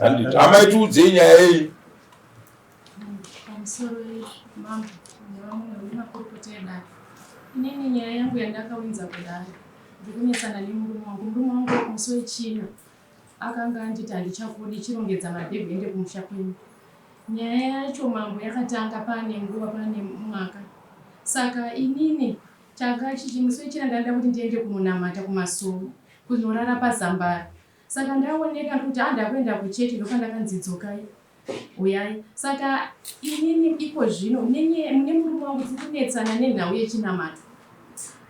Handiti amai tiudzei nyaya yenyu. Pamusoro mambo nevamwe nemakurukota edare. Inini nyaya yangu yandakawinza kudare ndikunetsana nemurume wangu. Murume wangu musi wechina akanga anditi handichakudi chirongedza mabhegi uende kumusha kwenyu. Nyaya yacho mambo yakatanga pane nguva pane mwaka. Saka inini changa chichi musi wechina ndanda kuti ndiende kunonamata kumasowe kunorara pazambara. Saka ndaoneka ndokuti ah ndakuenda kuchechi ndopandakanzi dzokai uyai. Saka inini iko zvino mune murume wangu tiri kunetsana nenhau yechinamato.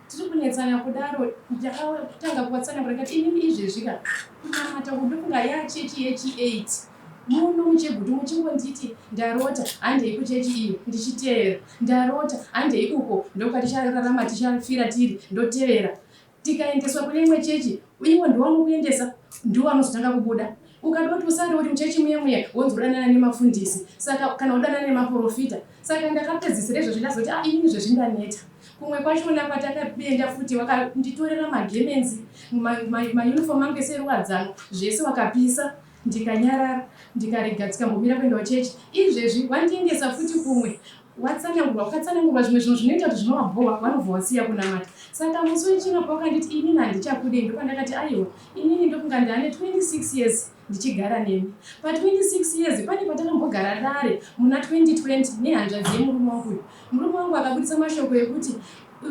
Tiri kunetsana kudaro ndakatanga kuvatsanangura ndikati inini izvezvi ka kunamata uku ndofunga yachechi yechi 8 muno muchegutu muchingonditi ndarota handei kuchechi iyo ndichiteera ndarota handei uko ndokatichararama tichafira tiri ndotevera Tikaendeswa kune imwe chechi, ivo ndivo vanokuendesa, ndivo vanozotanga kubuda. Ukada kuti usare uri muchechi muye muye, wonzi udanana nemafundisi, saka kana udanana nemaporofita. Saka ndakapedzisira izvozvi ndazoti ah, inini izvezvi ndaneta. Kumwe kwachona kwatakaenda futi vakanditorera magemenzi, mauniform ma, ma angu ese eruwadzano, zvese wakapisa ndikanyarara ndikarega tikambomira kuenda kuchechi. Izvezvi wandiendesa futi kumwe Watsanangurwa, ukatsanangurwa zvimwe zvinhu zvinoita kuti zvinovabhowa, vanobva wasiya kunamata. Saka musi wechina pawakanditi inini handichakudei ndopandakati aiwa, inini ndofunga ndaane 26 years ndichigara nemi. Pa 26 years pane patakambogara dare muna 2020 nehanzvadzi yemurume wangu uyu. Murume wangu akabudisa mashoko ekuti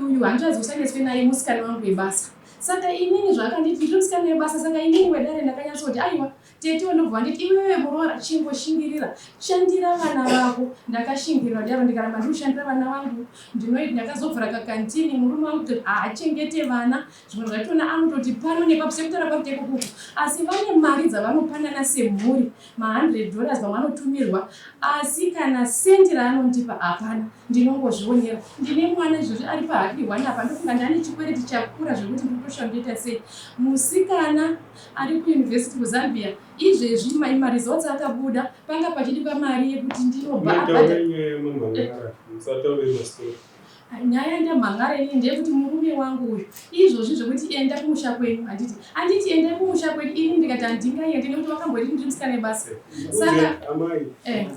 uyu hanzvadzi usanetswe naye musikana wangu webasa. Saka inini zvaakanditi ndiri musikana webasa saka inini wedare ndakanyatsoti aiwa Tete vanobva vanditi iwewe muroora chingoshingirira shandira vana vako. Ndakashingirira kudaro ndikaramba ndikushandira vana vangu. Ndakazovhura kakantini murume wangu kutoti haachengete vana zvimwe zvachona anototi pano nepapo sekutaura kwakuita ikoko uku asi vane mari dzavanopanana semhuri ma100 dollars vamwe vanotumirwa asi kana sendi raanondipa hapana ndinongozvionera ndine mwana izvozvi ari pahadli one apa ndofunga ndane chikwereti chakura zvekuti ndikutosha ndoita sei musikana ari kuuniversity kuzambia izvezvi maresults akabuda panga pachidikwa mari yekuti ndinobva nyaya ndamhangara ini ndeyekuti murume wangu uyu izvozvi zvekuti enda kumusha kwenyu handiti handiti enda kumusha kwenyu ini ndikati handingaendi nekuti wakamboti ndiri musikana yebasa saka amai eh.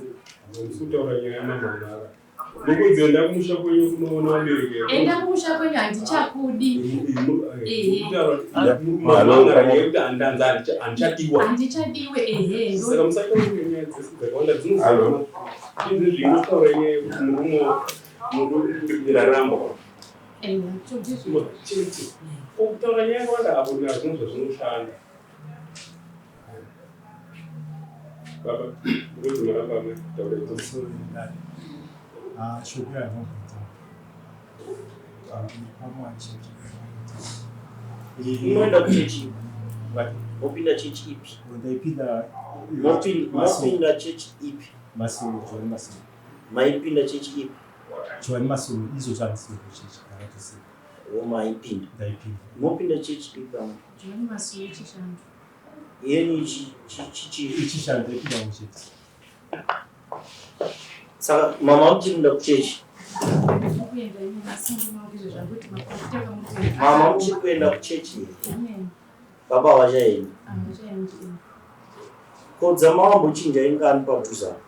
kutaura nyaya yamamhangara Mukunzi enda kumusha kwenyu kunoona vabereki. Enda kumusha kwenyu handichakudi. Handichadiwa. Handichadiwe ehe. Saka musataura nyaya dzese dzakawanda dzinozova. Izvi zvinotaura nyaya yekuti murume mundu raramba. Chete. Kutaura nyaya yakawanda apo hazvina zvazvinoshanda. Baba, mukunzi maramba amai taura Pamusoro yedare. Ah, shoko yanobvunza. Pamwachechi. Unoenda kuchechi mopinda chechi ipi? Ndaipinda mopinda chechi ipi? Masoro, Johani Masoro. Maipinda chechi ipi? Johani Masoro, izvo zvandisiri kuchechi ndakatosiya. Wo maipinda? Ndaipinda. Mopinda chechi ipi? Johani Masoro chishanu. Yenyu chichi ichishanda ipinda muchechi. Saka mama muchiri kuenda kuchechi? Mama muchiri kuenda kuchechi here? Baba havachaendi. Ko dzamawambochinja ingani padhuze apa?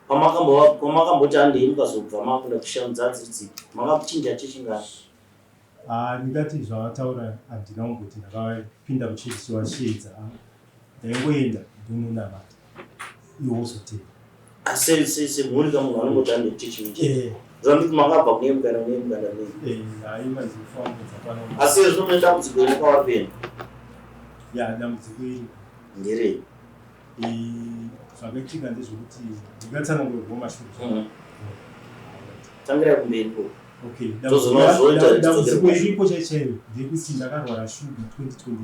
Pamakamboti handei mukazobva makuenda kushamdza dziri dzipi? Makachinja chechi ngani? Ah, ndingati zvavataura handina kumboti ndakapinda muchechi vachiyedza ndaingoenda ndononamata iwo wozotenda semhuri ka munhu anongoti ande kuchechi muchechi eh. zvanditi makabva kune mukana kune mukana nei eh, asi zvino mune dambudziko iri kwavari kuenda ya dambudziko iri nderei Zvakaitika ndezvekuti ndingatsanangura kubva mashure. Mhm. Tangirai kumberi ko. Okay, dambudziko iripo chaichairo ndeyekuti ndakarwara shuga 2023.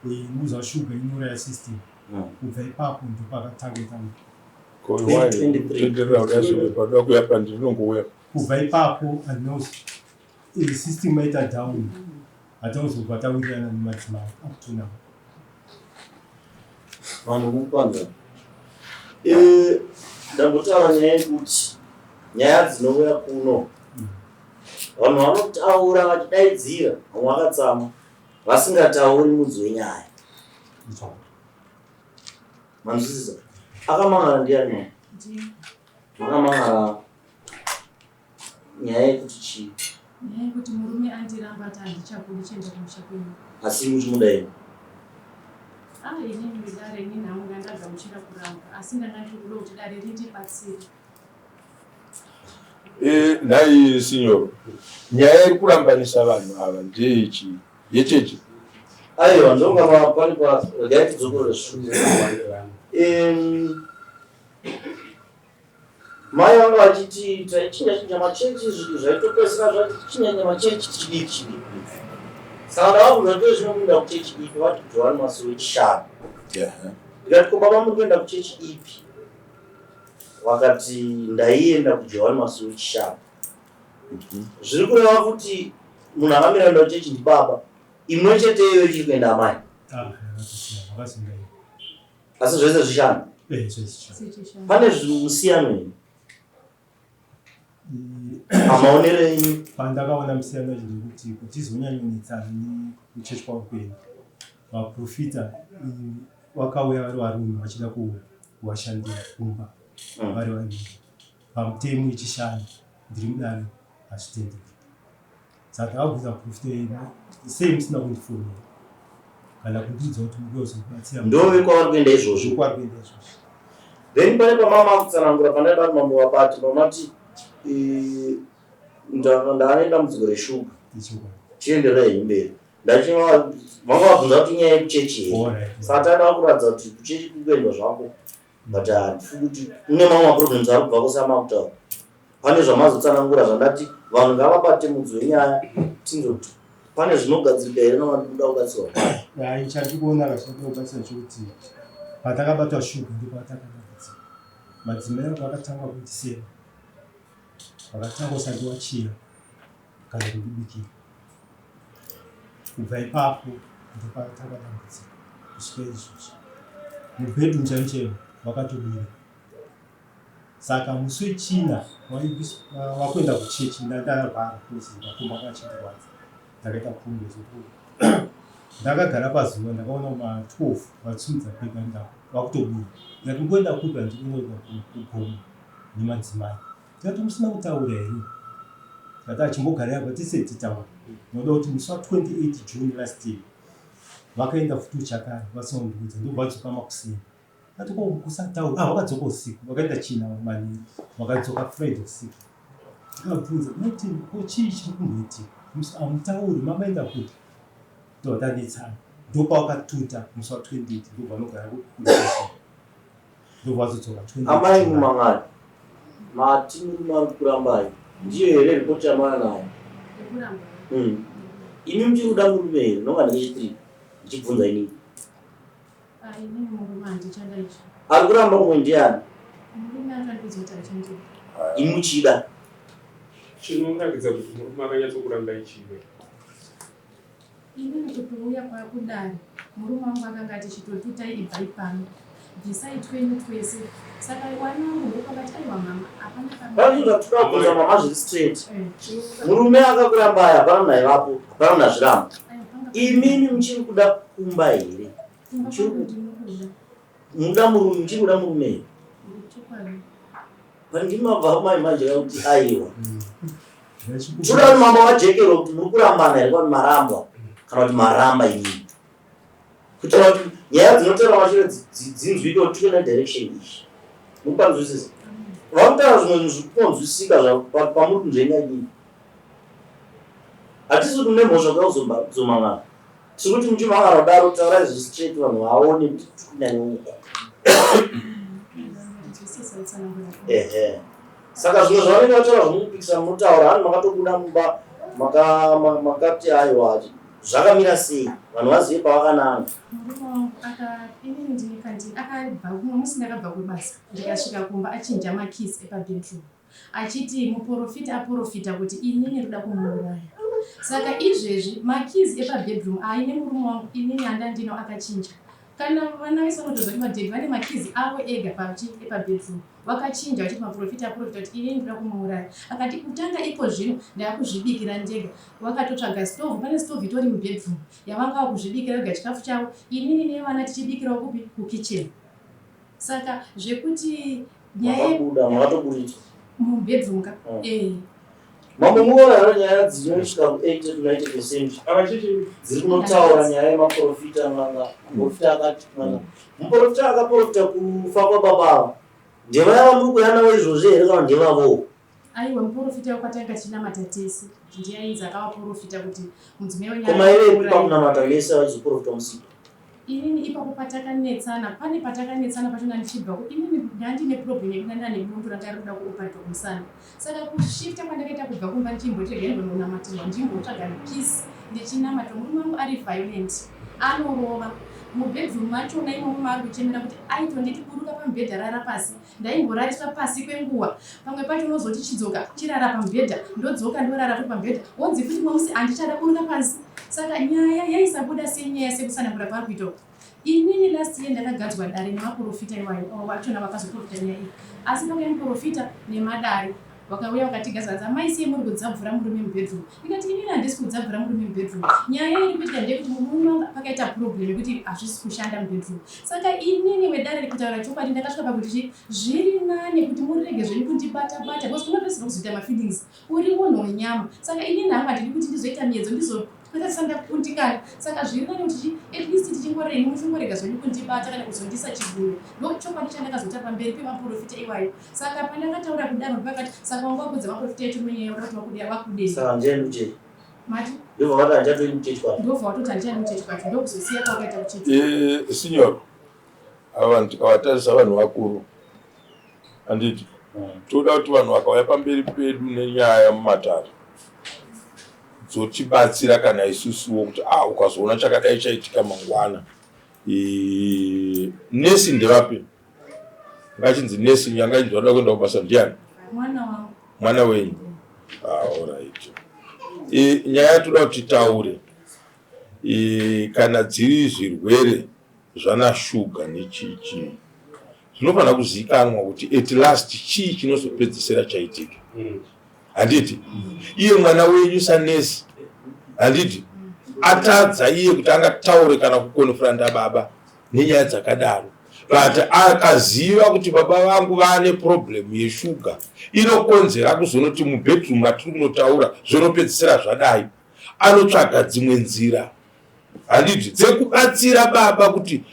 Mm. Muza shuga inouraya system. Mm. Kubva ipapo ndopakatanga ita kubva ipapo handina system maita down hatauzobva tawirirana nemadzimai up to now. Vanhu mukupanza eh, ndambotaura nyaya yekuti nyaya dzinouya kuno vanhu vanotaura vachidaidzira vamwe vakatsamwa vasingatauri mudzi wenyaya. Manzwisisa? Akamangara ndiani mama? Makamangara nyaya yekuti chii? Nyaya yekuti murume andiramba ati handichakudi chienda kumusha kwenyu. Asi muchimuda here? Ah, inini vedare inini hangu ndandagamuchira kuramba asi ndanga ndiri kuda kuti dare rindibatsire. Eh, nhai sinyoro nyaya iri kurambanisa vanhu ava ndeyechii yechechi? Aiwa, ndonga pane pa regai tidzokorore zvishuwo. Mai vanga vachiti taichinja chinja machechi zvaitopesera zvatichinja machechi tichidii tichidii. Saka ndavabvunza kuti zvino kuenda kuchechi ipi vati Johani Masowe Chishanu. Ndikati ko baba muri kuenda kuchechi ipi? Vakati ndaienda kuJohani Masowe Chishanu. Zviri kureva kuti munhu akamira kuenda kuchechi ndibaba. Imwe chete iyoyo ichiri kuenda amai. Ah, vakasiyana, Asi zvese zvishanu. Eh, zvese zvishanu. Pane musiyano here? Pamaonero enyu. Pandakaona musiyano wacho ndekuti kuti izonyanyonetsana nekuchechi kwavo kuenda. Vaprofita vakauya vari varume vachida kuvashandira kumba vari vaviri. Pamutemo yechishanu ndiri mudare hazvitendeki. Saka ndakabvunza muprofita iyeye sei musina kundifonera kana kundiudza kuti muri kuzobatsira. Ndove kwavari kuenda izvozvo. Ndokwavari kuenda izvozvo. Then pane pamama kutsanangura pandaida kuti mambo vabate pamati ndaane dambudziko reshuga. Ichokwadi. Chienderai henyu mberi. Ndachima vanga vabvunza kuti inyaya yekuchechi here. Alright. Saka taida kuratidza kuti kuchechi kuri kuendwa zvako. But handifungi kuti kune mamwe maproblems ari kubva kwose amakutaura. Pane zvamazotsanangura zvandati vanhu ngavabate mudzi wenyaya tinzwe kuti pane zvinogadzirika here navanoda kubatsirwa kwayo. Hai, chandiri kuona kachinoda kubatsira chekuti patakabatwa shuga ndipo patakadambudzika. Madzimai angu akatanga kundisema, vakatanga kusandiwachira kana kundibikira. Kubva ipapo ndipo pakatanga dambudziko kusvika izvozvi. Mubedroom chaimo chaimo vakatobuda. Saka musi wechina wakuenda kuchechi ndandarwara because makumbo anga achindirwadza. Ndakaita pfundo ndakagara pazuva ndakaona ma 12 vachisimudza bhegi anda vakutobuda. Ndikati mukuenda kupi? Handiti kunoenda kugomo nemadzimai. Ndikati musina kutaura here? Ndikati achimbogarai apa tese titaura. Ndinoda kuti musi wa 28 June last year vakaenda futi kuchakare vasina kundiudza ndobva vadzoka makuseni. Ndati ko kusataura? Ah, vakadzoka usiku, vakaenda China manheru, vakadzoka Friday usiku. Ndikabvunza ndinoti ko chii chiri kumboitika? Hamutauri mamaenda kupi? Ndobva tanetsana. Ndopavakatuta musi wa 28 ndobva vanogara kulocation. Ndobva vazodzoka 28 Amai July. Mumangari, mati murume ari kukurambai. Ndiyo here ripoti yamava nayo? Yekuramba. Imi muchiri kuda murume here? Ndonga ndechitiri ndichibvunza inini. Ah, inini murume handichada izvo. Ari kuramba umwe ndiani? Murume akandiudza kuti hachandidi. Imi muchida. Chinoratidza kuti murume akanyatsokuramba ichiwe. Inini kutouya kwakudare murume wangu akanga ati chitotutai ibvai pano bvisai twenyu twese saka wana wangu ndopakati aiwa mama hapana Pane zvinhu zvatinoda kubvunza mama zviri straight. Eh, Murume akakurambai hapana munhu aivapo, hapana munhu azviramba. aiwa, panga Imimi muchiri kuda kumba here? kumba kwangu ndinokuda. Muda murume, muchiri kuda murume here? Chokwadi. Pandimabva mai manje kuti aiwa. Toda kuti mambo vajekerwe kuti muri kurambana here kana kuti marambwa kana kuti maramba imimi. Kuitira kuti nyaya dzinotaura mashure dzinzwike kuti tikuenda direction iyi. Muri kupanzwisisa? Vakutaura zvimwe zvinhu zviri kunzwisika pamuri kunzvenga imimi. Hatisi kuti mune mhosva kuda kuzomangana. Tiri kuti muchimangana kudaro taurai zviri straight vanhu vaone kuti tiri kunyanya uko. Nzwisisa tsanangura. Ehe. Saka zvimwe zvavanenge vataura zvinokupikisa munotaura hanzi makatobuda mumba makati aiwa zvakamira sei vanhu vazive pavakananga. Murume wangu aka inini ndini kandi akabva kumwe musi ndakabva kubasa ndikasvika kumba achinja makeys epabedroom achiti muprofita aprofita kuti inini ndoda kumuuraya. Saka izvezvi makeys epabedroom aine murume wangu inini andandino akachinja. Kana vana vese vanotoziva kuti madhedhi vane makeys avo ega pachi epabedroom vakachinja vachiti maprofita aprofita kuti inini ndoda kumuuraya. Akati kutanga iko zvino ndakuzvibikira ndega. Vakatotsvaga stove, pane stove itori mubedroom yavanga vakuzvibikira vega chikafu chavo inini nevana tichibikirawo kupi kukitchen. Saka zvekuti nyaya Makabuda, makatoburitswa. Mubedroom ka? Eh. Mambo muona here nyaya dzinosvika ku 80 to 90% dziri kunotaura nyaya yemaprofita n'anga muprofita akati n'anga muprofita akaprofita kufa kwababa ava ndevaya vamuri kuuya navo izvozvi here kana ndevavowo? Aiwa muprofita wekwatanga tichinamata tese ndiye ainzi akavaprofita kuti mudzimai wenyu Ko maivepi pakunamata mese vachizoprofita musipo? Inini ipapo patakanetsana pane patakanetsana pachona ndichibva ku inini ndandine problem yekuti ndandane bundu ranga riri kuda kuoparetwa kumusana saka kushifta kwandakaita kubva kumba ndichimboti regai ndimbononamatihwa ndimbotsvaga peace ndichinamata murume wangu ari violent anorova mubedroom machona imomo maari kuchemera kuti aitonditi buruka pamubhedha rara pasi Ndaimborariswa pasi kwenguva, pamwe pacho unozoti chidzoka chirara pamubhedha, ndodzoka ndorara futi pamubhedha, wonzi futi mumwe musi handichada buruka pasi. Saka nyaya yaisabuda senyaya sekutsanangura kwaari kuita uku. Inini last year ndakagadzwa dare nemaporofita iwayo, avo vachona vakazoporofita nyaya iyi. Asi pakauya muporofita nemadare vakauya vakatigadza vanzi amai sei muri kudzabvura murume mubedroom. Ndikati inini handisi kudzabvura murume mubedroom. Nyaya iri kuitika ndeyekuti murume wangu pakaita problem yekuti hazvisi kushanda mubedroom. Saka inini wedare kutaura chokwadi ndakasvika pakuti chi zviri nane kuti murege zvenyu kundibata bata because unopedzisira kuzoita mafeelings uri munhu wenyama. Saka inini hangu handidi kuti ndizoita miyedzo ndizopedzisira ndakundikana. Saka zviri nane kuti chi at least tichingorei muchingorega zvenyu kundibata kana kuzondisa chigunwe. Ndochokwadi chandakazoita pamberi pemaporofita iwayo. Saka pandakataura kudaro ndopakati saka wanga wakudza maporofita echirume nyaya yakuda kuti vakude vakudei. Saka ndiani kuchechi? Mati? Ndobva vati handichatoendi kuchechi kwacho. Ndobva watoti handichaendi kuchechi kwacho ndokuzosiya kwawakaita kuchechi. Eh, signor, ava vanhu tikavatarisa vanhu vakuru handiti toda kuti vanhu vakauya pamberi pedu nenyaya mumatare dzotibatsira kana isusuwo kuti ah ukazoona chakadai chaitika mangwana Eh, nesi ndevapi ngachinzi nesi nyanga inzi vanoda kuenda kubasa ndiani mwana wangu mwana wenyu ah, alright e, nyaya yatoda kuti titaure e, kana dziri zvirwere zvana shuga nechii chii zvinofanira kuzikanwa kuti at last chii chinozopedzesera chaitika Handiti iye mwana wenyu sanesi handiti atadza iye kuti angataure kana kukonfranta baba nenyaya dzakadaro but akaziva kuti baba vangu vane problem yeshuga inokonzera kuzonoti mubedroom matiri kunotaura zvonopedzisira zvadai anotsvaga dzimwe nzira handiti dzekubatsira baba kuti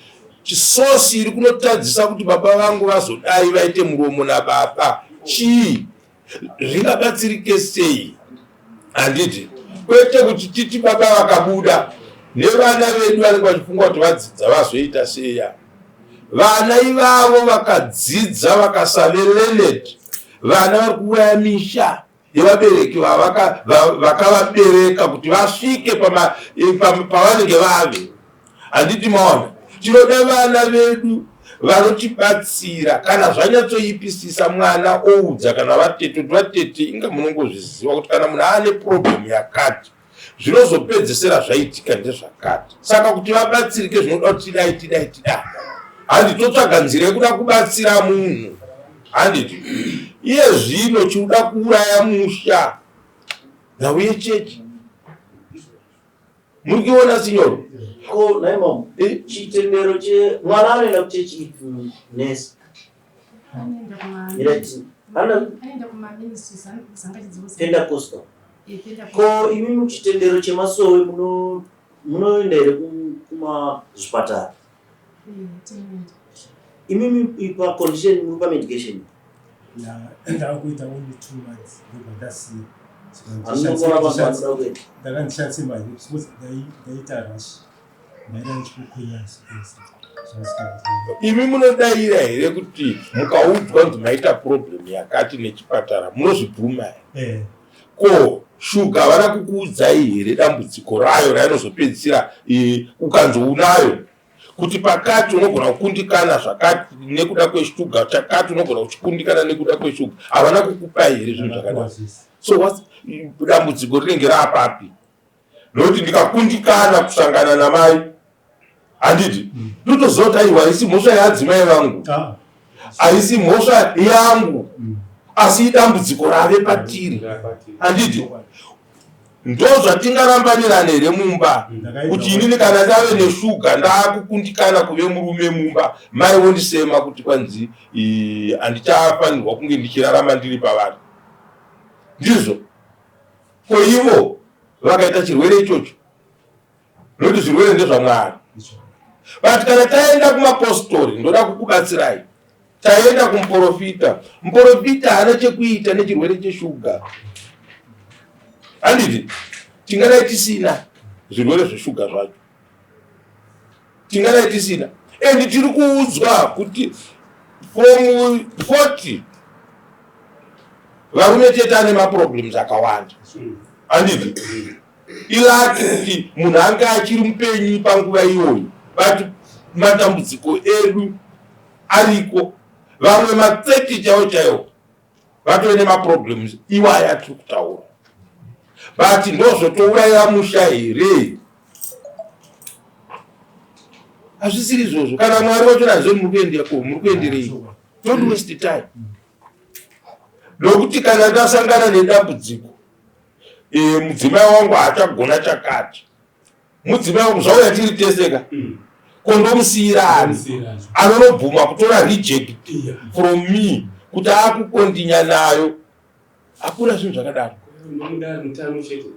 chisosi iri kunotadzisa kuti baba vangu vazodai vaite muromo nababa chii zvingabatsirike sei handiti kwete kuti titi baba vakabuda nevana vedu vanenge vachifunga kuti vadzidza vazoita seya vana ivavo vakadzidza vakasave learned vana vari kuuraya misha yevabereki vakavabereka kuti vasvike pavanenge vave Handiti maona, tinoda vana vedu vanotibatsira kana zvanyatsoipisisa mwana oudza kana vatete kuti vatete inga munongozviziva kuti kana munhu aane problem yakati zvinozopedzesera zvaitika ndezvakati saka kuti vabatsirike zvinoda kuti tidai tidai tidai handi totsvaga nzira yekuda kubatsira munhu handiti iye zvino chikuda kuuraya musha nhau yechechi Muri kuiona sinyoro? Ko nhai mom, eh? chitendero che mwana anoenda kuchechi ipi nurse? Anoenda kuma Mirati. Anoenda kuma ministries anozanga Pentecostal. Eh, Ko imi muchitendero chemasowe muno munoenda here kuma zvipatara? Eh, tinoenda. Imimi pa condition muri pa medication? Ndakuita only 2 months ndobva ndasiya. Ndanga ndishandise mahips because ndaita rush ndaida ndichikukwenya imi munodaira here kuti mukaudzwa kunzi maita problem yakati nechipatara munozvibvuma here eh. ko shuga havana kukuudzai here dambudziko rayo rainozopedzisira ukanzi unayo kuti pakati unogona kukundikana zvakati nekuda kweshuga chakati unogona kuchikundikana nekuda kweshuga havana kukupai here zvinhu zvakadaro so whats dambudziko rinenge raapapi nokuti ndikakundikana kusangana namai handiti ndotoziva kuti aiwa haisi mhosva yeadzimai vangu ah. haisi mhosva yangu mm. asi idambudziko rave patiri handiti. Ndozvatingarambanirana here mumba kuti inini kana ndave neshuga ndakukundikana kuve murume mumba, mai vondisema kuti kwanzi handichafanirwa kunge ndichirarama ndiri pavari? Ndizvo ko ivo vakaita chirwere ichocho, nokuti zvirwere ndezvaMwari. But kana taenda kumapostori, ndoda kukubatsirai, taenda kumuprofita, muprofita haana chekuita nechirwere cheshuga, handiti? Tingadai tisina zvirwere zveshuga zvacho, tingadai tisina. And tiri kuudzwa kuti from 40 varume chete ane maproblems akawanda, handiti? Ilucky kuti munhu anga achiri mupenyu panguva iyoyo, but matambudziko edu ariko. Vamwe ma30 chaiwo chaiwo vatove nemaproblems iwaya tiri kutaura. But ndozvotouraya musha here? Hazvisiri izvozvo. Kana Mwari wacho nazvo, muri kuendeko, muri kuenderei? Don't waste time, nokuti kana ndasangana nedambudziko, mudzimai wangu haachagona chakati, mudzimai wangu zvauya tiri teseka, kondomusiyira ani anonobvuma kutora reject from me kuti akukondinya nayo? Hakuna zvinhu zvakadaro.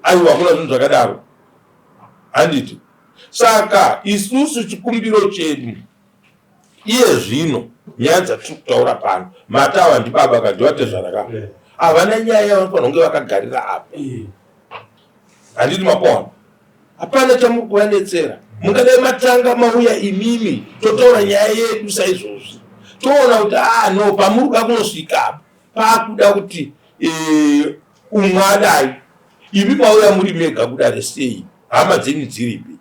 Aiwa, hakuna zvinhu zvakadaro, handiti? Saka isusu chikumbiro chedu iye zvino, nyaya dzatiri kutaura pano, matawa ndibaba kandivatezvaraka, havana nyaya yavanofanira kunge vakagarira apa, handiti? Mapona, hapana chamuri kuvanetsera. Mungadai matanga mauya imimi, totaura nyaya yedu saizvozvi, toona kuti ah no, pamuri kuda kunosvika apa paakuda kuti umwe adai. Imi mauya muri mega kudare sei? Hama dzenyu dziripi?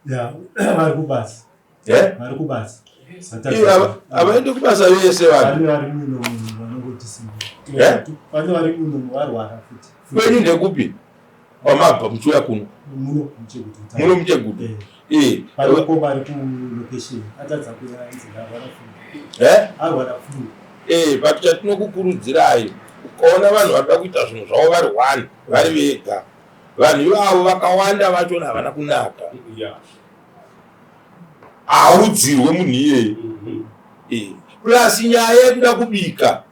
Vari kubasa. Vari kubasa. Havaende kubasa vese vanhu. Vari muno vanongotisimbane, vari muno varwara futi. Kwenyu ndekupi kwamabva muchiuya kuno? Muno muChegutu. Muno muChegutu? Pariko vari kulocation, atadza kuya, inzi arwara flu. Arwara flu. But chatinokukurudzirai, ukaona vanhu varikuda kuita zvinhu zvavo vari one, vari vega, vanhu ivavo vakawanda vachona havana kunaka. Haudzirwe munhu iyeye. Plus nyaya yekuda kubika,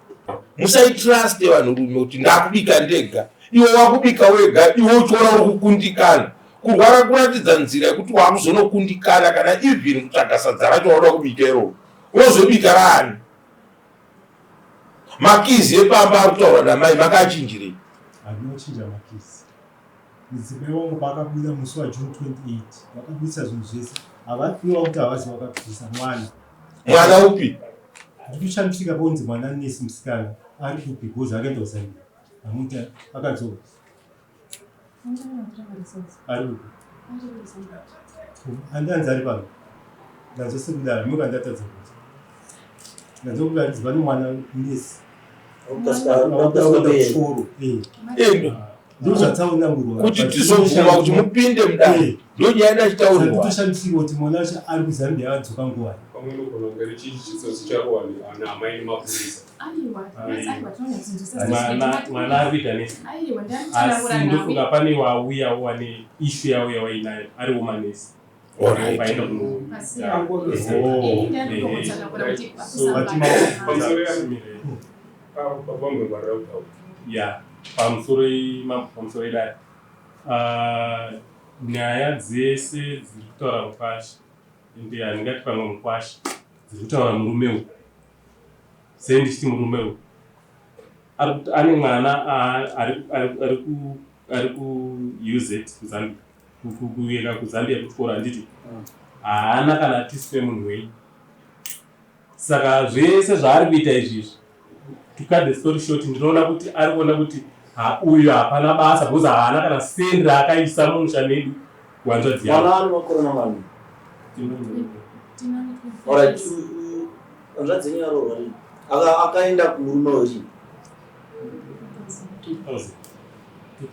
musaitruste vanhurume kuti ndakubika ndega. Iwe wakubika wega, iwe uchiona uri kukundikana. Kurwara kuratidza nzira yekuti wakuzonokundikana kana even kutsvaga sadza racho wauda kubika iroro. Unozobika raani? Makizi epamba ari kutaura namai, makachinjirei? Handinochinja makizi. Mudzimai wangu paakabuda musi waJune 28, vakabudisa zvinhu zvese. Havapiwa kuti havazi vakabvisa mwana. Mwana upi? Ndikushamisika ponzi mwana nesi musikana ari kupi, because akaenda kuZambia, amuti akadzoka ari kupi? Andanzi ari pano, ndanzwa sekudaro muka ndatadza kuti ndanzwa kudaridzi pane mwana nesi kuchikoro. Ndozvatsaunangurwa. Kuti tizobvuma kuti mupinde mudare, ndonyaya ndachitaurirwa. Toshamisika kuti mwana wacho ari kuZambia adzoka nguwai? Pamwe inogona kunge richichitsotsi charowa naamai nemapurisa. Mwana ari kuita nesi, asi ndofunga pane wauyawo wane issue yavo yawainayo, ariwo manesi. Vaenda kuno. Pamusoro pamwe kutaura. Ya, pamusoro mambo, pamusoro idai. Ah, nyaya dzese dziri kutaura mukwasha, ende handingati pamwe mukwasha, dziri kutaura murume uyu, sei ndichiti murume uyu ari kuti ane mwana ari ku UZ kuZambia, kuyeka kuZambia kuchikoro, handiti? Haana kana tisi pemunhu wenyu. Saka zvese zvaari kuita izvizvi, to cut the story short, ndinoona kuti ari kuona kuti uyu hapana basa, because haana kana sendi raakaisa mumusha medu kuhanzvadzi yavo. Mwana ane makore mangani? Alright, hanzvadzi yenyu yaroorwa rini? Akaenda kumurume werini? 2000.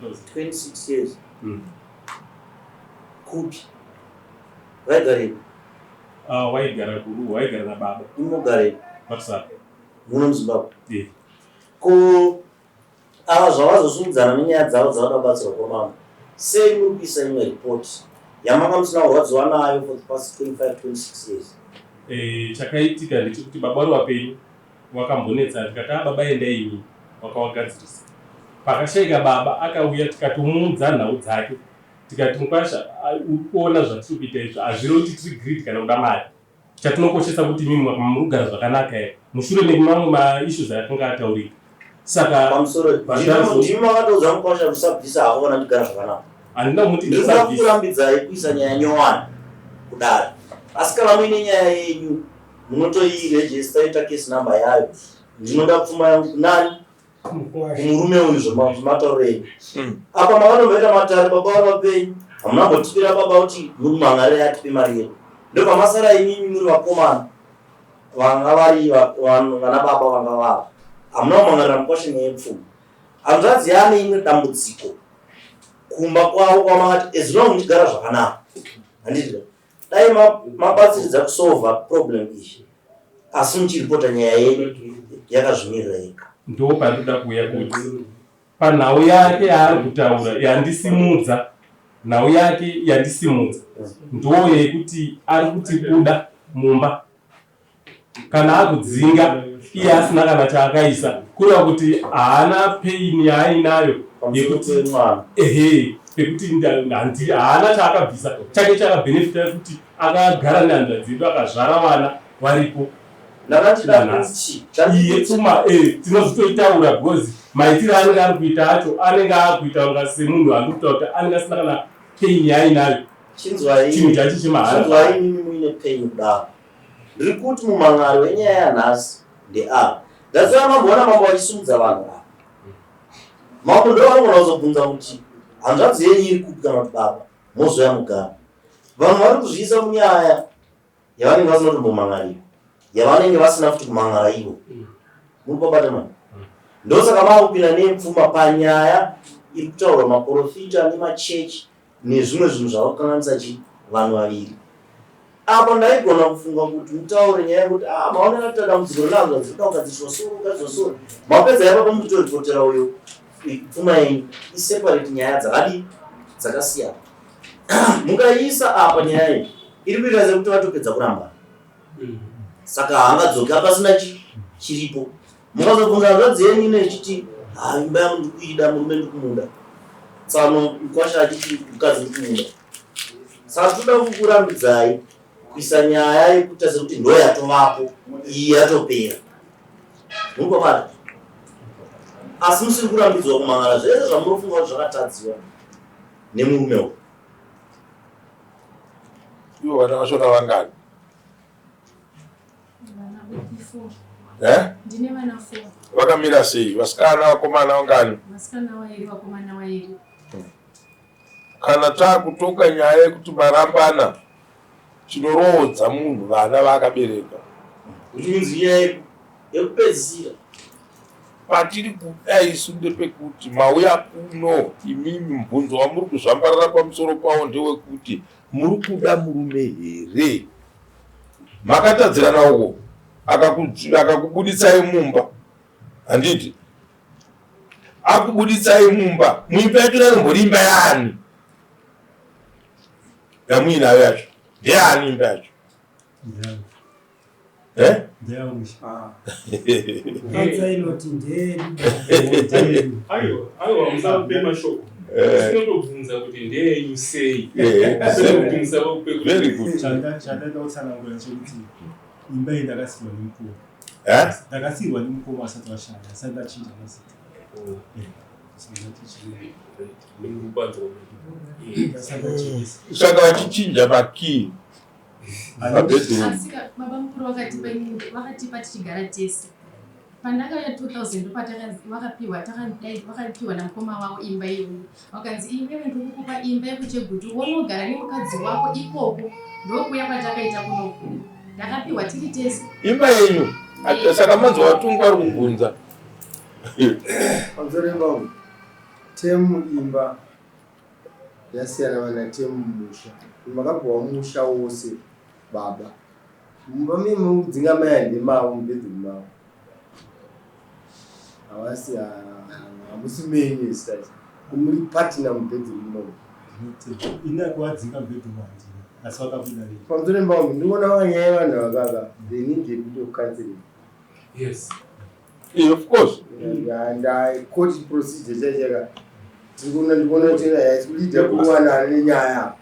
2000. 26 years? Kupi vaigarepi? Ah, waigara kuru, waigara nababa. Imogarepi? WhatsApp. Muno muZimbabwe? Yeah. Ko ava zvavazosungidzana nenyaya dzavo dzavada kubatsirwa kwamambo? Sei muri kuisa imwe report yamanga musina kurwadziwa nayo for the past 25 26 years? Eh, chakaitika ndechekuti baba vari vapenyu wakambonetsa tikati a ah, baba endai imi wakawagadzirisa. Pakashaika baba akauya tikatomuudza nhau dzake tikati mukwasha uri kuona zvatiri kuita izvi hazvirevi kuti tiri greed kana kuda mari. Chatinokoshesa kuti imimi muri kugara zvakanaka here mushure memamwe maissues akanga ataurika. Saka pamusoro ndimi makatoudza mukwasha kusabvisa hako kana ndigara zvakanaka. Handina kumuti ndisabvisa. Ndinoda kurambidzai kuisa nyaya nyowani kudare. Asi kana muine nyaya yenyu munotoiregister yoita case number yayo. Ndinoda pfuma yangu kunani? Kumurume uyu zvematauro enyu. Apa makatomboita matare baba vari vapenyu. Hamuna kumbotipira baba kuti muri kumhan'arira atipe mari yedu. Ndopamasara imimi muri vakomana vanga vari vana baba vanga vava. Hamuna kumhan'arira mukwasha nyaya yepfuma. Hanzvadzi yaane imwe dambudziko kumba kwavo kwamakati as long muchigara zvakanaka. Handiti dai mabatsiridza kusolva problem iyi asi muchiripota nyaya yenyu yakazvimirira yega. Ndo pandinoda kuuya kuti panhau yake yaari kutaura yandisimudza nhau yake yandisimudza ndo yekuti ari kuti buda mumba kana akudzinga iye asina kana chaakaisa kureva kuti haana pain yaainayo yekuti ehe pekuti haana chaakabvisa chake chakabhenefita kuti akagara nehanzvadzi yedu akazvara vana varipo iye pfuma eh, tinozotoitaura because maitiro aanenge ari kuita acho anenge akuita kunga semunhu ari kutaura kuti anenge asina kana pain yaainayo chinhu chacho chemahara imimi muine pain kudaro Ndiri kuti mumhan'ari wenyaya yanhasi ndeava. That's why mamboona mambo vachisimudza vanhu ava. Mambo ndo vanogona kuzobvunza kuti hanzvadzi yenyu iri kupi kana kuti baba mozouya mugara. Vanhu vari kuzviisa munyaya yavanenge vasina kutombomhan'arira, yavanenge vasina futi kumhan'ara ivo. Muri kubata mani? Ndosaka makupinda nepfuma panyaya iri kutaurwa maporofita nemachechi nezvimwe zvinhu zvava kukanganisa chi vanhu vaviri apa ndaigona kufunga kuti mutaure nyaya yekuti ah maonera kuti dambudziko rinazvo dzinoda kugadziriswa soro kugadziriswa soro mapedza ipapo mukutoripotera uyo pfuma yenyu iseparate nyaya dzakadii dzakasiyana mukaiisa apa nyaya iyi iri kuita sekuti vatopedza kurambana saka haangadzoki apasina chiripo Mukazobvunza hanzvadzi yenyu ine ichiti ha imba yangu ndikuida murume ndikumuda tsano mkwasha achiti mukadzi ndikumuda saka tinoda kukurambidzai kuisa nyaya yekuita sekuti ndo yatovapo iyi yatopera murikubata asi musiri kurambidzwa kumangara zvese zvamunofunga kuti zvakatadziwa nemurume uyu ivo vana vashona vangani Eh? Ndine vana 4. Vakamira sei? Vasikana, vakomana vangani? Vasikana vairi, vakomana vairi. Kana takutonga nyaya yekuti marambana tinoroodza munhu vana vaakabereka. Which means nyaya yekupedzisira. Patiri kuda isu ndepekuti mauya kuno imimi mubvunzo wamuri kuzvambarara pamusoro pawo ndewekuti muri kuda murume here? Makatadzirana uko akakubuditsai mumba handiti akubuditsai mumba muimba yacho nanombori imba yaani yamuinayo yacho ndeyani imba yacho Eh? Aiwa, aiwa, musape mashoko. Eh. Tinotobvunza kuti ndeyenyu sei? Eh, Kuti musape kuti Very good. Chandaida kutsanangura chekuti imba iyi ndakasiirwa nemukoma. Eh? Ndakasiirwa nemukoma asati vashaya, asati ndachinja mazita. Eh, asati ndachinja. Asati ndachinja. Saka vachichinja makii pabedroom. Baba mukuru vakatipa inini vakatipa tichigara tese pandakauya 2000 ndopatavakapiwa vakapiwa namukoma wavo imba iyoyo vakanzi iwewe ndikukupa imba yekuchegutu wonogara nemukadzi wako ikoko ndokuya kwatakaita kunoku ndakapiwa tiri tese imba yenyu saka manzi watungu ari kubvunza pamusoro imba temu imba Yasiyana vana temu musha makapiwa musha wose baba mumba mimi mukudzinga mai hande mavo mubedroom mavo havasi hamusi menyu as such muri partner mubedroom mavo. Ndinotenda. Ini akuvadzinga mubedroom handina asi vakabuda vega. Pamusoro pembawo ndinoona vanyaya yevanhu avakaka they need a bit of counseling. Yes. Yeah, of course. And I court procedure chaichaka tikuona ndikuona kuti haisi kuleader kumwana ane nenyaya.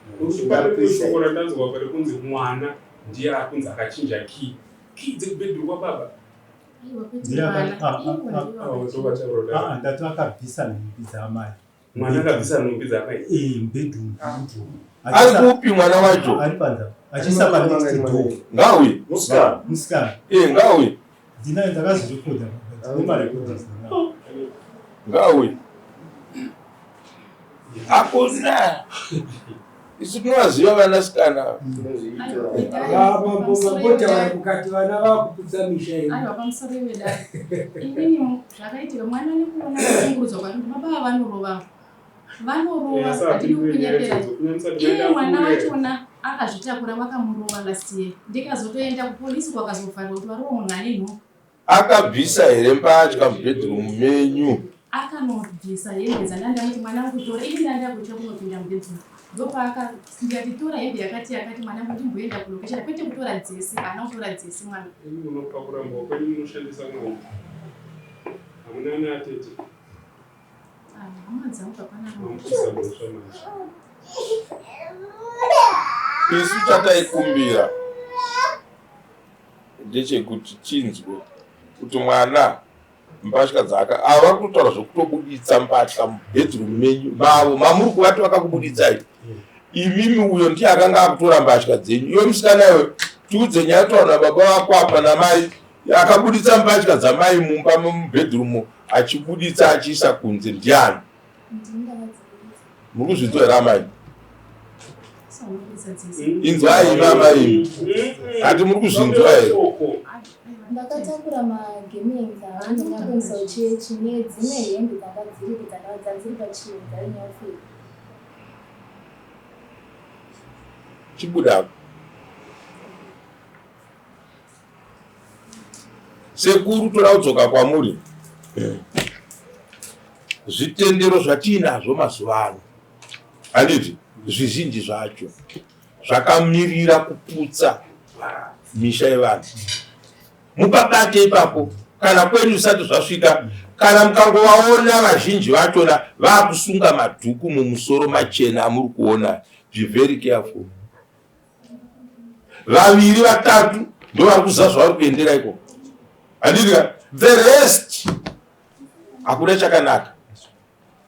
Shoko randanzwa pari kunzi mwana ndiye akunzi akachinja key. Key dzekubedroom kwababa. Aiwa, kwete Ndiye mwana. ah, Ivo ah, ndivo Oh, vakachinja. ndovataura Ah, ah, ndati vakabvisa nhumbi dzaamai. Mwana akabvisa nhumbi dzaamai. Eh, mubedroom. Ari kupi mwana wacho? Ari panze. Achiisa pa next door. Ngauye. Musikana. Musikana. Eh, ngauye. Ndinayo ndakazvirekodha. Ndine marekodha. Ngauye. Hakuna. Isu tinovaziva vanasikana. Aiwa, kwete. Mambotaura kukati vana vakuputsa misha yedu. Aiwa, pamusoro iwe dare. Inini zvakaitika mwana nekuona kushungurudzwa kwake kuti baba ava vanorova. Vanorova, hatidi kukunyepera. Iye mwana wachona akazvitakura vakamurova last year. Ndikazotoenda kupolisi kwakazovharwa kuti varova munhu ane nhumbu. Akabvisa here mbatya mubedroom menyu? Akanobvisa hembe dzandanda kuti mwana wangu tora, ini ndanda kutya kunopinda mubedroom. Ndopaaka ndikati tora hembe yakati yakati mwana wangu ndimboenda kulocation kwete kutora dzese, haana kutora dzese mwana. Imi munopa kurambwa kwenyu munoshandisa n'ombe. Hamuna natete. Ah, hama dzangu hapana. Mamupisa mhosva manje. Isu chataikumbira ndechekuti tinzwe kuti mwana mbatya dzaka ava vari kutotaura zvekutobuditsa mbatya mubedroom menyu mavo mamuri kuvati vakakubuditsai imimi uyo ndiye akanga akutora mbatya dzenyu. Iwe musikana iwe, tiudze nyaya taura nababa vako apa namai. Akabuditsa mbatya dzamai mumba mubedroom achibuditsa achiisa kunze ndiani? Muri kuzvinzwa here amai? Saunobuditsa dzese. Inzwai imi amai imi, hati muri kuzvinzwa here? Ndakatakura magemenzi avanhu kuchechi nedzimwe hembe dzanga dziripo dzanga dziri pachinhu dzainyafika. Chibuda sekuru, toda kudzoka kwamuri. Zvitendero zvatiinazvo mazuva ano, handiti zvizhinji zvacho zvakamirira kuputsa misha yevanhu? Mupabate ipapo kana kwenyu zvisati zvasvika. Kana mukangovaona vazhinji vachona vaakusunga madhuku mumusoro machena amuri kuona, be very careful. Vaviri vatatu ndo vari kuziva zvavari kuendera ikoko, handiti ka? The rest hakuna chakanaka,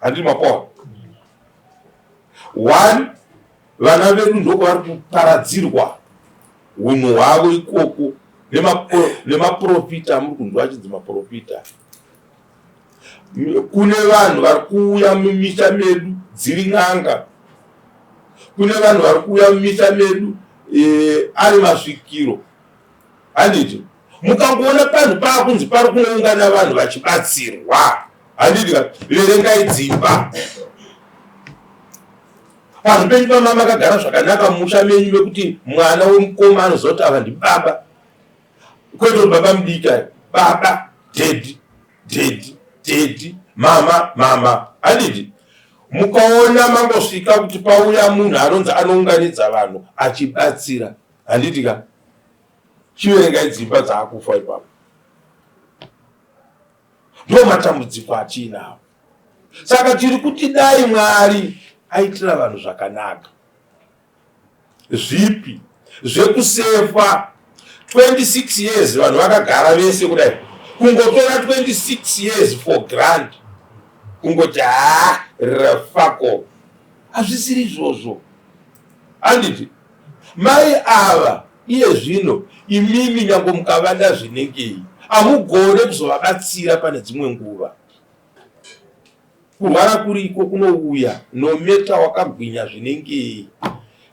handiti mapoa? One, vana vedu ndokwavari kuparadzirwa unhu hwavo ikoko nemaprofita amuri kunzwa achinzi maprofita. Kune vanhu vari kuuya mumisha medu dziri n'anga, kune vanhu vari kuuya mumisha medu ari masvikiro, handiti? Mukangoona panhu paakunzi pari kunoungana vanhu vachibatsirwa, handiti ka, verengai dzimba. Panhu penyu pama makagara zvakanaka mumusha menyu mekuti mwana wemukoma anoziva kuti ava ndibaba, kwete kuti baba mudiki, baba, daddy, daddy, daddy, mama, mama, handiti? Mukaona mangosvika kuti pauya munhu anonzi anounganidza vanhu achibatsira, handiti ka, chiverengai dzimba dzaakufa ipapo. Ndo matambudziko atiinawo. Saka tiri kuti dai Mwari aitira vanhu zvakanaka. Zvipi zvekusefa 26 years vanhu vakagara vese kudai, kungotora 26 years for grant, kungoti ha rafako, hazvisiri izvozvo, handiti? Mai ava iye zvino imimi nyange mukavada zvinengei hamugone kuzovabatsira pane dzimwe nguva. Kurwara kuriko kunouya no matter wakagwinya zvinengei.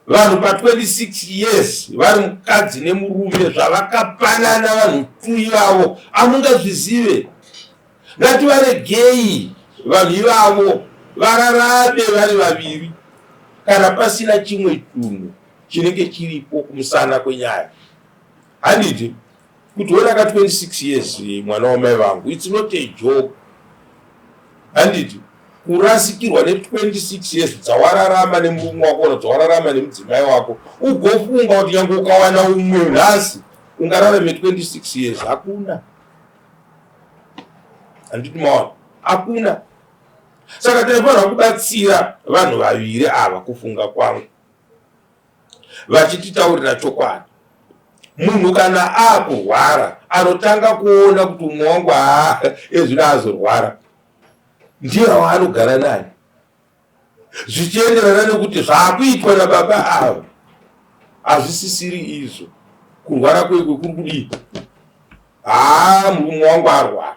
Vanhu pa26 years vari mukadzi nemurume, zvavakapanana vanhu tu ivavo hamungazvizive. Ngativaregei vanhu ivavo vararame vari vaviri kana pasina chimwe chinhu chinenge chiripo kumusana kwenyaya, handiti? Kuti wona ka 26 years mwana wamai vangu, it's not a joke, handiti? Kurasikirwa ne26 years dzawararama nemurume wako kana dzawararama nemudzimai wako, ugofunga kuti nyange ukawana umwe nhasi ungararame 26 years, hakuna. Handiti maona? Hakuna. Saka taifanira kubatsira vanhu vaviri ava, kufunga kwangu, vachititaurira chokwadi. Munhu kana akurwara anotanga kuona kuti umwe wangu haa ezvino azorwara, ndiye waanogara naye, zvichienderana nekuti zvaakuitwa nababa ava hazvisisiri izvo. Kurwara kwekwe kuri kudii? Haa, murume wangu arwara,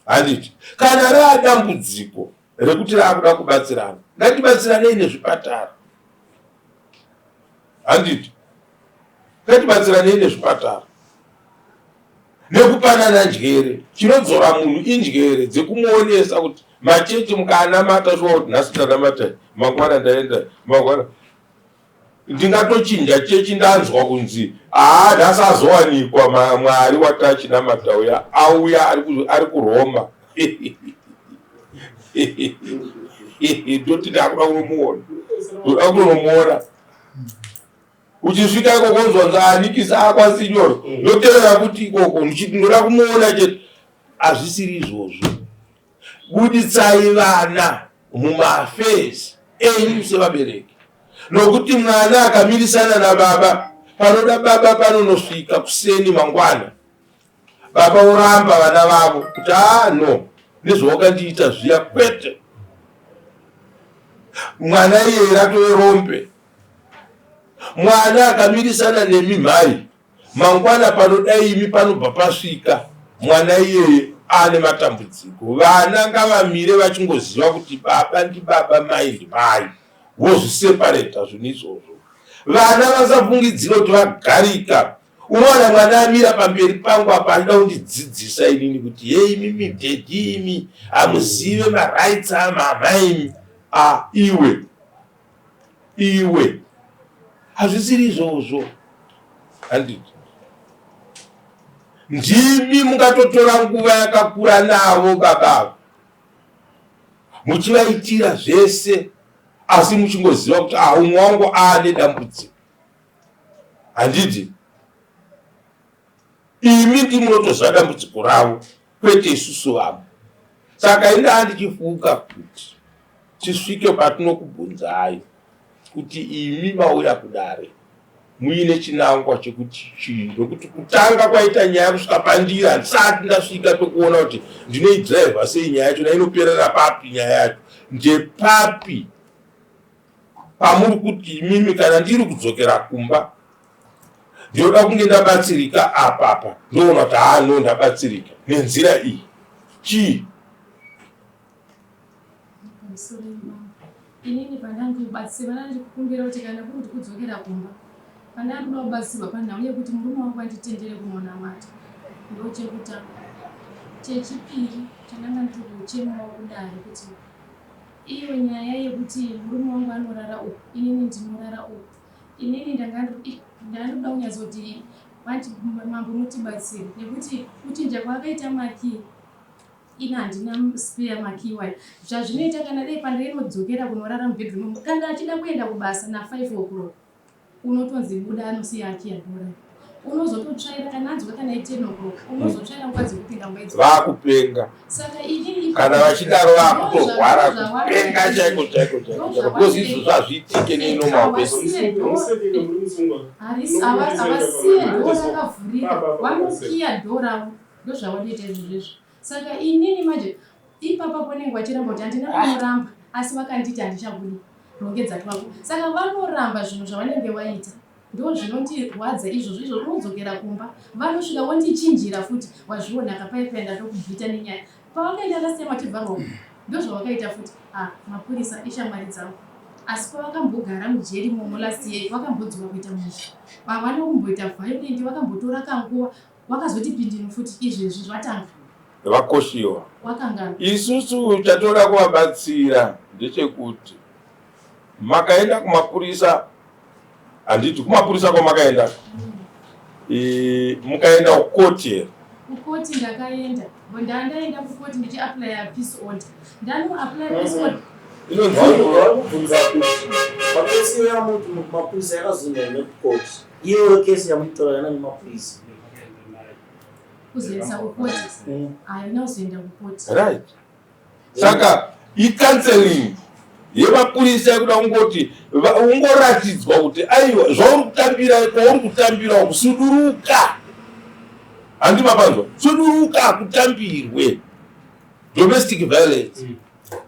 handiti? Kana raadambudziko rekuti raakuda kubatsirana, ngatibatsiranei nezvipatara, handiti? Ngatibatsiranei nezvipatara nekupanana njere. Chinodzora munhu injere dzekumuonesa kuti machechi mukaanamata shuwa kuti nhasi ndanamata, mangwana ndaenda, mangwana ndingatochinja chechi, ndanzwa kunzi haa, nhasi azowanikwa Mwari watachinamata uya auya ari kuRoma, ndoti ndakuda kunomuona, ndoda kunomuona. Uchisvika ikoko unzwa nzi anikisa akwasinyoro, ndotevera kuti ikoko ndichiti ndoda kumuona chete. Hazvisiri izvozvo. Buditsai vana mumafesi enyu sevabereki, nokuti mwana akamirisana nababa panoda baba panonosvika kuseni mangwana, baba oramba vana vavo kuti aa, no, nezvawakandiita zviya kwete. Mwana iyeye ratove rombe. Mwana akamirisana nemi mhai, mangwana panoda imi panobva pasvika mwana iyeye aane matambudziko. Vana ngavamire vachingoziva kuti baba ndibaba, mai ndimai, vozvisepareta zvinhu izvozvo. Vana vasafungidzira kuti vagarika. Unowana mwana amira pamberi pangu apa achida kundidzidzisa inini kuti hei, mimi daddy, imi hamuzive marights amama imi. A, iwe iwe, hazvisiri izvozvo, handiti? Ndimi mungatotora nguva yakakura navo babavo muchivaitira zvese, asi muchingoziva kuti ah, umwe wangu aane dambudziko, handiti? Imi ndimunotoziva dambudziko ravo, kwete isusu vamwe. Saka indaa ndichifunga kuti tisvike patinokubvunzai kuti imi mauya kudare muine chinangwa chekuti chii, nokuti kutanga kwaita nyaya kusvika pandiri handisati ndasvika pekuona kuti ndinoidhiraivha sei nyaya yacho, nainoperera papi nyaya yacho, ndepapi pamuri kuti imimi kana ndiri kudzokera kumba ndinoda kunge ndabatsirika apapa, ndoona kuti haa, no, ndabatsirika nenzira iyi, chii? Pamusoro mambo, inini pandandikubatsirwa ndandikukumbira kuti kana kuri kuti kudzokera kumba, pandandikuda kubatsirwa panhau yekuti murume wangu anditendere kunonamata, ndo chekutanga. Chechipiri chandanga ndiri kuchemawo kudare kuti iyo nyaya yekuti murume wangu anorara uku, inini ndinorara uku, inini ndanga ndikuda kunyatsoti mambo mutibatsire nekuti kuchinja kwaakaita makii, ini handina spare makey wayo. Zvazvinoita, kana dai pandainodzokera kunorara mubedroom, kana achida kuenda kubasa na5 o'clock, unotonzi buda, anosiya akiya dhora, unozototsvaira kana anzwa kana i10 o'clock, unozotsvaira nguva dzekupinda mumba idzo. Vakupenga. Saka inini Kana vachidaro vakutorwara, kupenga chaiko chaiko chaiko chaiko, because izvozvo hazviitike nenormal person. Havasiye dhoo rakavhurika, vanokiya dhoo ravo, ndozvavanoita izvozvo izvo. Saka inini manje ipapa panenge vachiramba kuti handina kunoramba, asi vakanditi handichakudi, rongedza twako. Saka vanoramba zvinhu zvavanenge vaita, ndo zvinondirwadza izvozvo izvo. Unodzokera kumba, vanosvika vondichinjira futi, wazviona kapaipai, ndatokubvita nenyaya. Pavakaenda last time vachivharwa, ndo zvavakaita futi. Ah, mapurisa ishamwari dzangu, asi pavakambogara mujeri momo last year vakambodzoka kuita musha, havana kumboita violent, vakambotora kanguva, vakazoti pindino futi. Izvezvi zvatanga. Vakoshiwa. Wakangana. Isusu chatoda kuvabatsira ndechekuti makaenda kumapurisa, handiti? Kumapurisa kwamakaenda, mukaenda kukoti here? Kukoti ndakaenda, ndandaenda kukoti ndichiaplya peace order. Ndanoaplya peace order. Varikubvunza kuti pakesi iyo yamuti mapurisa yakazoenda nekukoti iyoyo kesi yamutora yana nemapurisa kuzoendesa kukoti haina kuzoenda kukoti. Right. Saka icounseling yemapurisa yekuda kungoti ungoratidzwa kuti aiwa zvauri kutambira kwauri kutambira kusuduruka handi mapanzwa suduruka kutambirwe domestic violence mm.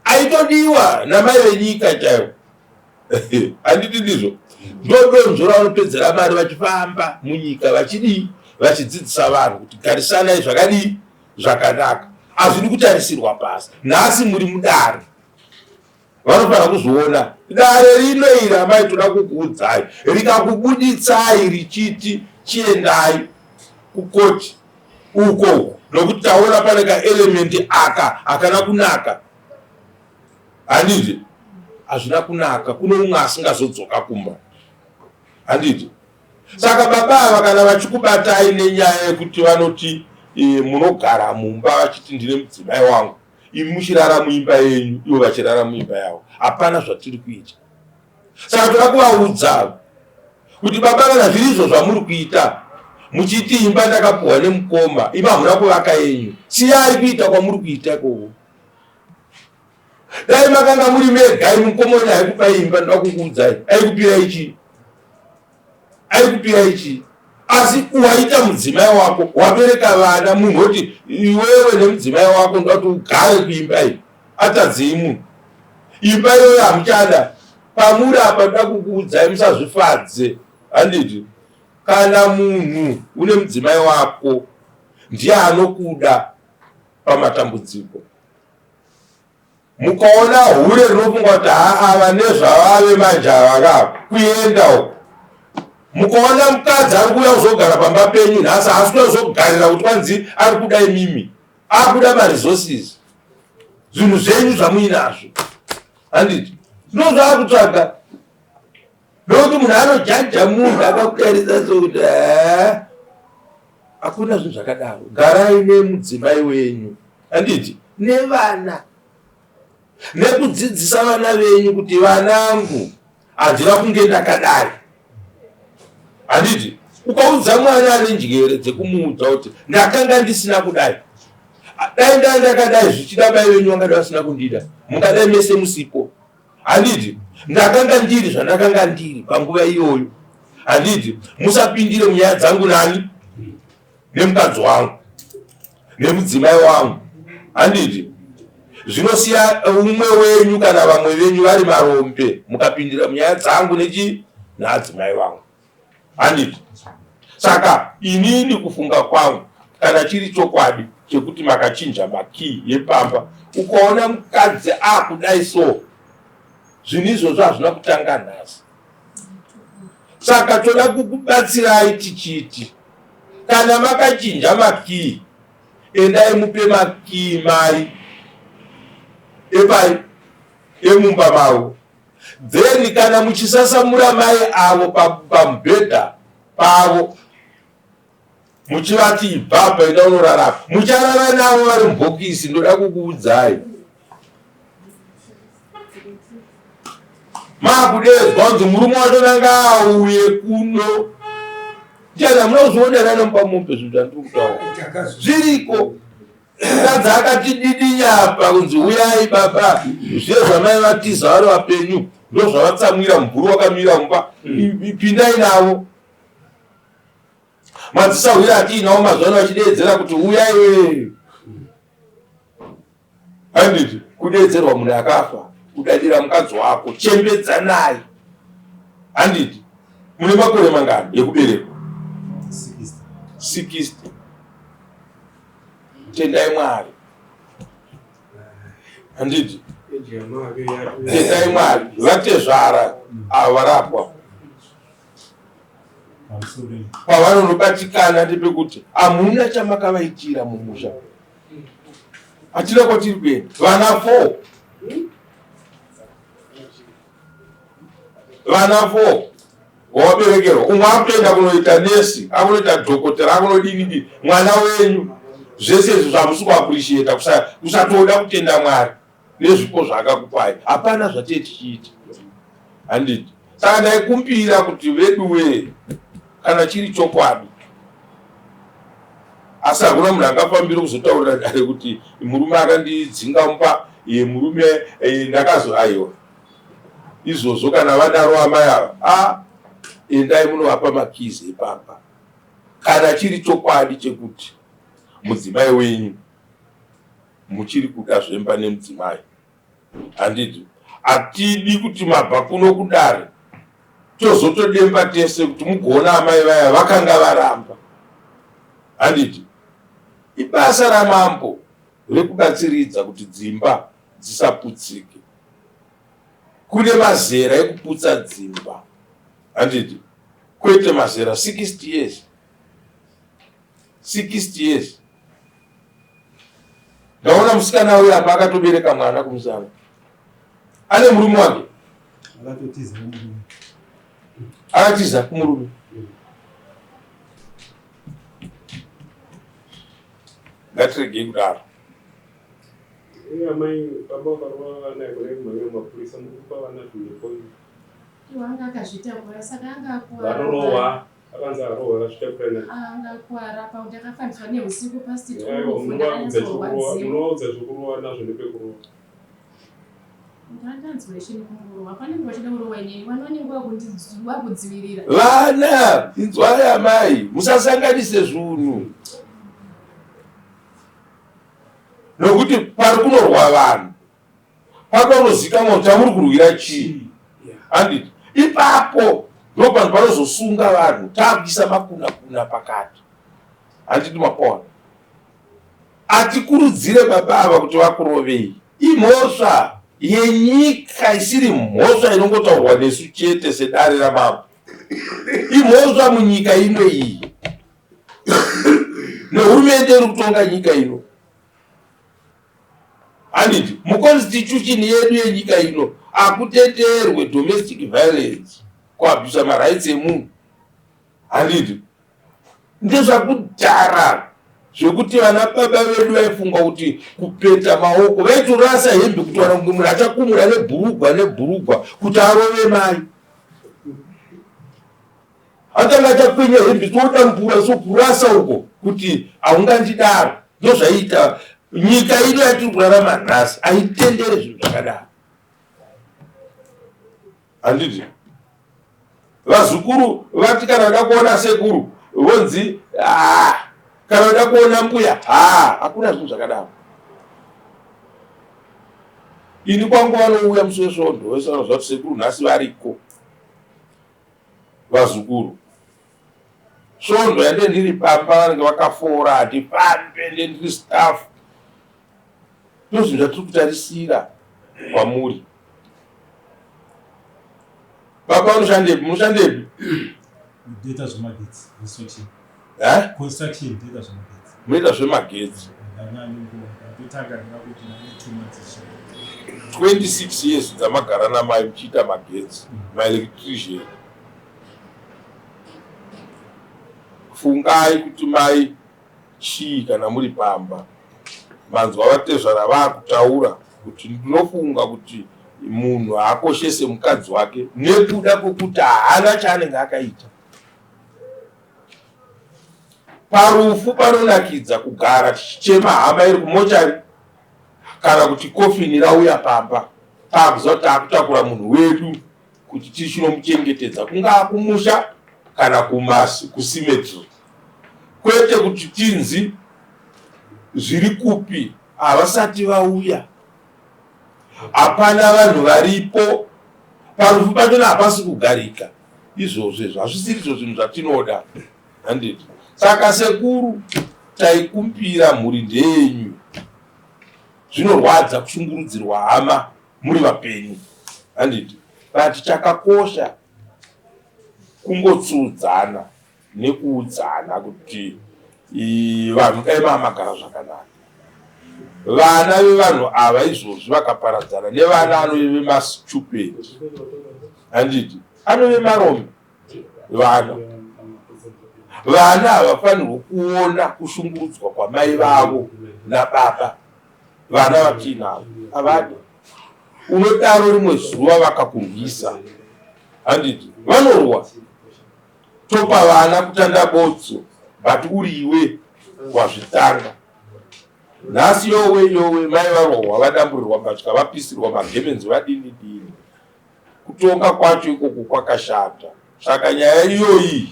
aitodiwa namai venyika chaivo handiti ndizvo ndodonzvo ravanopedzera mari vachifamba munyika vachidii vachidzidzisa vanhu kuti garisanai zvakadii zvakanaka hazvidi kutarisirwa pasi nhasi muri mudare vanofanira kuzviona dare rino iri amai toda kukuudzai rikakubuditsai richiti chiendai kukoti uko uko nokuti taona pane kaelementi aka hakana kunaka handiti hazvina kunaka kune umwe asingazodzoka kumba handiti Saka baba ava kana vachikubatai nenyaya yekuti vanoti e, munogara mumba vachiti ndine mudzimai wangu, imi muchirara muimba yenyu, ivo vachirara muimba yavo, hapana zvatiri kuita. Saka toda kuvaudza kuti baba, kana zviri izvo zvamuri kuita muchiti imba ndakapuhwa nemukoma, imi hamuna kuvaka yenyu, siyai kuita kwamuri kuita ikoko. Dai makanga muri mega imi mukoma wenyu aikupai imba, ndoda kukuudzai, aikupirai chii? Aikupirai chii? Asi waita mudzimai wako, wabereka vana, munhu oti iwewe nemudzimai wako ndoda kuti ugare kuimba iyi, atadzei munhu? Imba iyoyo hamuchada pamuri apa, ndoda kukuudzai musazvifadze, handiti? Kana munhu une mudzimai wako ndiye anokuda pamatambudziko. Mukaona hure rinofunga kuti haa ava nezvavave manje ava ka kuenda uko. Mukaona mukadzi ari kuuya kuzogara pamba penyu nhasi haasi kuuya kuzogarira kuti kwanzi ari kuda imimi. Akuda maresources. Zvinhu zvenyu zvamuinazvo. Handiti? Ndozvaakutsvaga. Ndokuti munhu anojaja munhu akakutarisa so kuti haa hakuna zvinhu zvakadaro. Garai nemudzimai wenyu handiti nevana nekudzidzisa vana venyu kuti vanangu handina kunge ndakadai handiti ukaudza mwana ane njere dzekumuudza kuti ndakanga ndisina kudai dai ndai ndakadai zvichida mai venyu vangadai vasina kundida mungadai mese musipo Handiti ndakanga ndiri zvandakanga ndiri panguva iyoyo. Handiti musapindire munyaya dzangu nani nemukadzi wangu nemudzimai wangu. Handiti zvinosiya umwe wenyu kana vamwe venyu vari marombe mukapindira munyaya dzangu nechi naadzimai vangu. Handiti saka inini kufunga kwangu kana chiri chokwadi chekuti makachinja makii yepamba ukaona mukadzi akudai so zvinhu izvozvo hazvina kutanga nhasi saka toda kukubatsirai tichiti kana makachinja makii endai mupe makii mai epai emumba mavo Then kana muchisasamura mai avo pamubhedha pavo muchivati ibva apa enda unorara apa mucharara navo vari mubhokisi ndoda kukuudzai makudeedzwa kunzi murume wacho nanga auye kuno ndiani hamuna kuzviona here anomupa mombe zvinhu zvandiri kutaura zviriko Mukadzi akati didinya apa kunzi huyai baba zviye zvamai vatiza vari vapenyu ndozvavatsamwira mubhuru wakamira mumba pindai navo madzisahwira atiinawo mazuva ano vachideedzera kuti huyai wee handiti kudeedzerwa munhu akafa kudadira mukadzi wako chembedzanai handiti mune makore mangani ekuberekwa 60 Tendai Mwari. Handiti? Tendai Mwari. Vatezvara ava varapwa. Pavanonobatikana ndepekuti hamuna chamakavaitira mumusha. Hatina kwatiri kuenda. Vana 4. Vana 4. Wawaberekerwa. Umwe akutoenda kunoita nesi, akunoita dhokotera, akunodini dini. Mwana wenyu. Zvese izvi zvamusi kuappreciata, kusatoda kutenda Mwari nezvipo zvaakakupai. Hapana zvatee tichiita, handiti? Saka ndaikumbira kuti veduwee, kana chiri chokwadi, asi hakuna munhu angafambire kuzotaurira dare kuti murume akandidzinga mumba, murume ndakazo, aiwa. Izvozvo kana vadaro amai ava, a endai munovapa makizi epamba. Kana chiri chokwadi chekuti mudzimai wenyu muchiri kuda zvemba nemudzimai, handiti? Hatidi kuti mabva kuno kudare tozotodemba tese kuti mugoona amai vaya vakanga varamba, handiti? Ibasa ramambo rekubatsiridza kuti dzimba dzisaputsike. Kune mazera ekuputsa dzimba, handiti? Kwete mazera 60 years, 60 years. Ndaona musikana uyu apa akatobereka mwana kumusana, ane murume wake, akatotiza kumurume, akatiza kumurume. Ngatiregei kudaro. Iye amai baba vakarova vana kudai kumhanya mumapurisa muri kupa vana zvimhepo. Iwo anga akazvitakura saka anga akuwara. Vanorohwa akanzi arohwa akazvitakura na. Anga akuwara pa ndakafambiswa nehusiku past 12 ndakanyatsorwadziwa. Munovaudza zvekurova nazvo nepekurova. Ndandanzwa ishe nekungorohwa panenge vachida kurohwa inini vana vanenge vakudzivirira. Vana inzwai amai musasanganise zvunhu. Nokuti pari kunorwa vanhu panonozikanwa kuti chamuri kurwira chii, handiti? Ipapo ndo panhu panozosunga vanhu takuisa makuna kuna pakati, handiti? Mapona atikurudzire baba ava kuti vakurovei. Imhosva yenyika isiri mhosva inongotaurwa nesu chete sedare ramambo. Imhosva munyika ino iyi nehurumende iri kutonga nyika ino, handiti? Muconstitution yedu yenyika ino akutenderwe domestic violence, kuabhusa marights emunhu, handiti? Ndezvakudhara zvekuti vana baba vedu vaifunga kuti kupeta maoko, vaitorasa hembe kuti wana kunge munhu achakumura nebhurugwa nebhurugwa kuti arove mai. Atanga achakwenya hembe todambura so kurasa uko kuti haungandidaro. Ndozvaiita nyika ino yatiri kurarama nhasi, haitendere zvinhu zvakadaro, handiti? Vazukuru vati kana vada kuona sekuru vonzi haa, kana vada kuona mbuya haa, hakuna zvinhu zvakadaro. Ini kwangu vanouya musi wesvondo vese vanoziva kuti sekuru nhasi variko. Vazukuru svondo yande ndiri pamba vanenge vakafora, hatifambe, nde ndiri staff. Ndozvinhu zvatiri kutarisira kwamuri. Baba unoshandepi? Munoshandepi? Ndoita zvemagetsi, construction. Eh? Construction, ndoita zvemagetsi. Munoita zvemagetsi. Ndana nenguva, ndatotanga ndina kuti ndane 2 months. 26 years dzamagara namai muchiita magetsi, maelectrician. Fungai kuti mai chii kana muri pamba. Manzwa vatezvara vakutaura kuti ndinofunga kuti munhu haakoshese mukadzi wake nekuda kwekuti haana chaanenge akaita. Parufu panonakidza kugara tichichema hama iri kumochari kana kuti kofini rauya pamba, taakuziva kuti taakutakura munhu wedu kuti tichinomuchengetedza kungaa kumusha kana kusimetry, kwete kuti tinzi zviri kupi havasati vauya, hapana vanhu varipo parufu pachona, hapasi kugarika. Izvozvo izvo hazvisiri izvo zvinhu zvatinoda, handiti? Saka sekuru, taikumbira, mhuri ndeyenyu. Zvinorwadza kushungurudzirwa hama muri vapenyu, handiti? But chakakosha kungotsuudzana nekuudzana kuti vanhu dai mamagara zvakanaka. Vana vevanhu ava izvozvi vakaparadzana nevana anove vemastupid, handiti? Anove marombe vana. Vana havafanirwi kuona kushungurudzwa kwamai vavo nababa vana vatiinavo havadi. Unodaro rimwe zuva vakakurwisa, handiti vanorwa topa vana kutanda botso but uri iwe wazvitanga. Nhasi yowe yowe mai varohwa vadamburirwa mbatya vapisirwa magemenzi vadini dini. Kutonga kwacho ikoko kwakashata. Saka nyaya iyoyi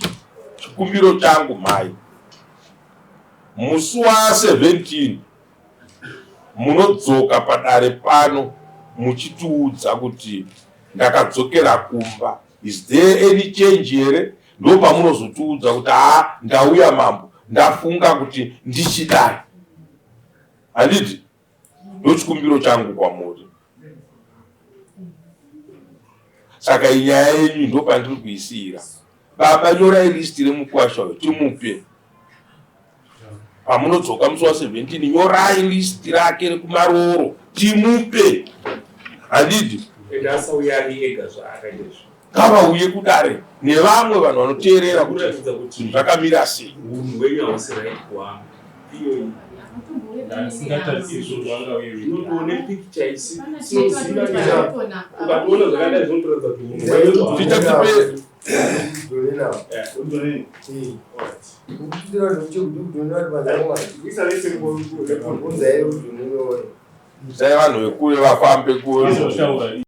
chikumbiro changu mhai musi wa 17 munodzoka padare pano muchitiudza kuti ndakadzokera kumba is there any change here ndopamunozotiudza kuti haa ndauya mambo ndafunga kuti ndichidai handiti ndochikumbiro changu kwamuri saka inyaya yenyu ndopandiri kuisiira baba nyorai list remukwasha uyo timupe pamunodzoka musi wa 17 nyorai list rake rekumarooro timupe handidi ngavauye kudare nevamwe vanhu vanoteerera kuti zvinhu zvakamira sei. Hunhu hwenyu hausi right kuhama iyoyi. Unotoone picture isi sinoziva ukatoona zvakadai zvinotoratidza kuti hunhu hwenyu Tichatipe Sai vanhu vekure vafambe kure.